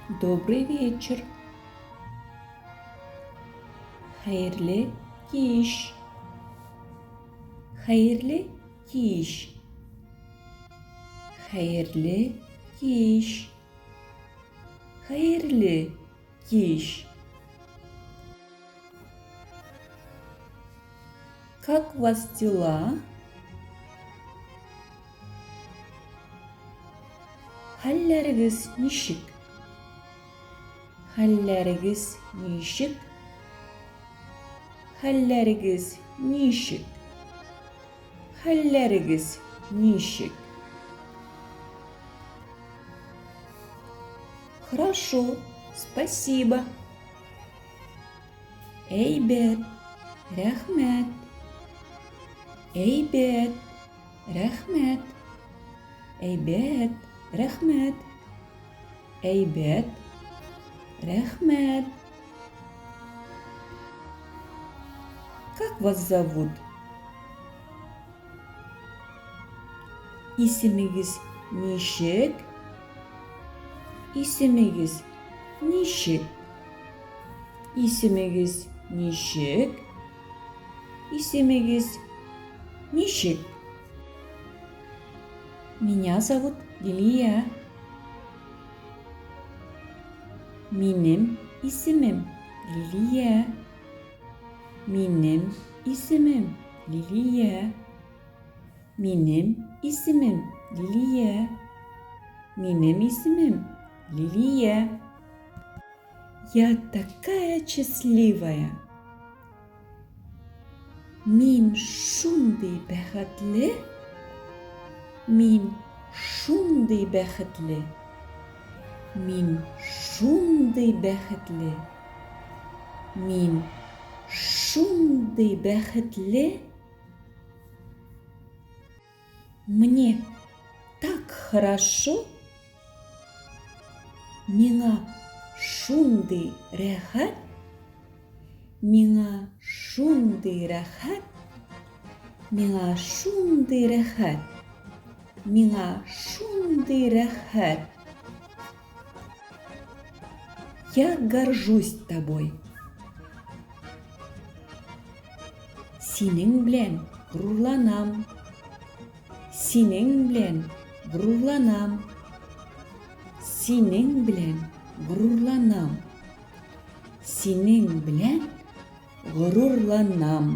Добрый вечер. Хәерле кич. Хәерле кич. Хәерле кич. Хәерле кич. Как у вас дела? Хәлләрегез ничек? Хәлләрегез ничек? Хәлләрегез ничек? Хәлләрегез ничек? Хорошо, спасибо. Әйбәт, рәхмәт. Әйбәт, рәхмәт. Әйбәт, рәхмәт. Әйбәт, рәхмәт. Как вас зовут? Исемегез ничек? Исемегез ничек? Исемегез ничек? Исемегез ничек? Меня зовут Лилия. Минем исемем Лилия. Минем исемем Лилия. Минем исемем Лилия. Минем исемем Лилия. Я такая счастливая. Мин шундый бәхетле. Мин шундый бәхетле. Мин шундый бәхетле. Мин шундый бәхетле. Мне так хорошо. Миңа шундый рәхәт. Миңа шундый рәхәт. Миңа шундый рәхәт. Миңа шундый рәхәт. Я горжусь тобой. Синең белән горурланам. Синең белән горурланам. Синең белән горурланам. Синең белән горурланам.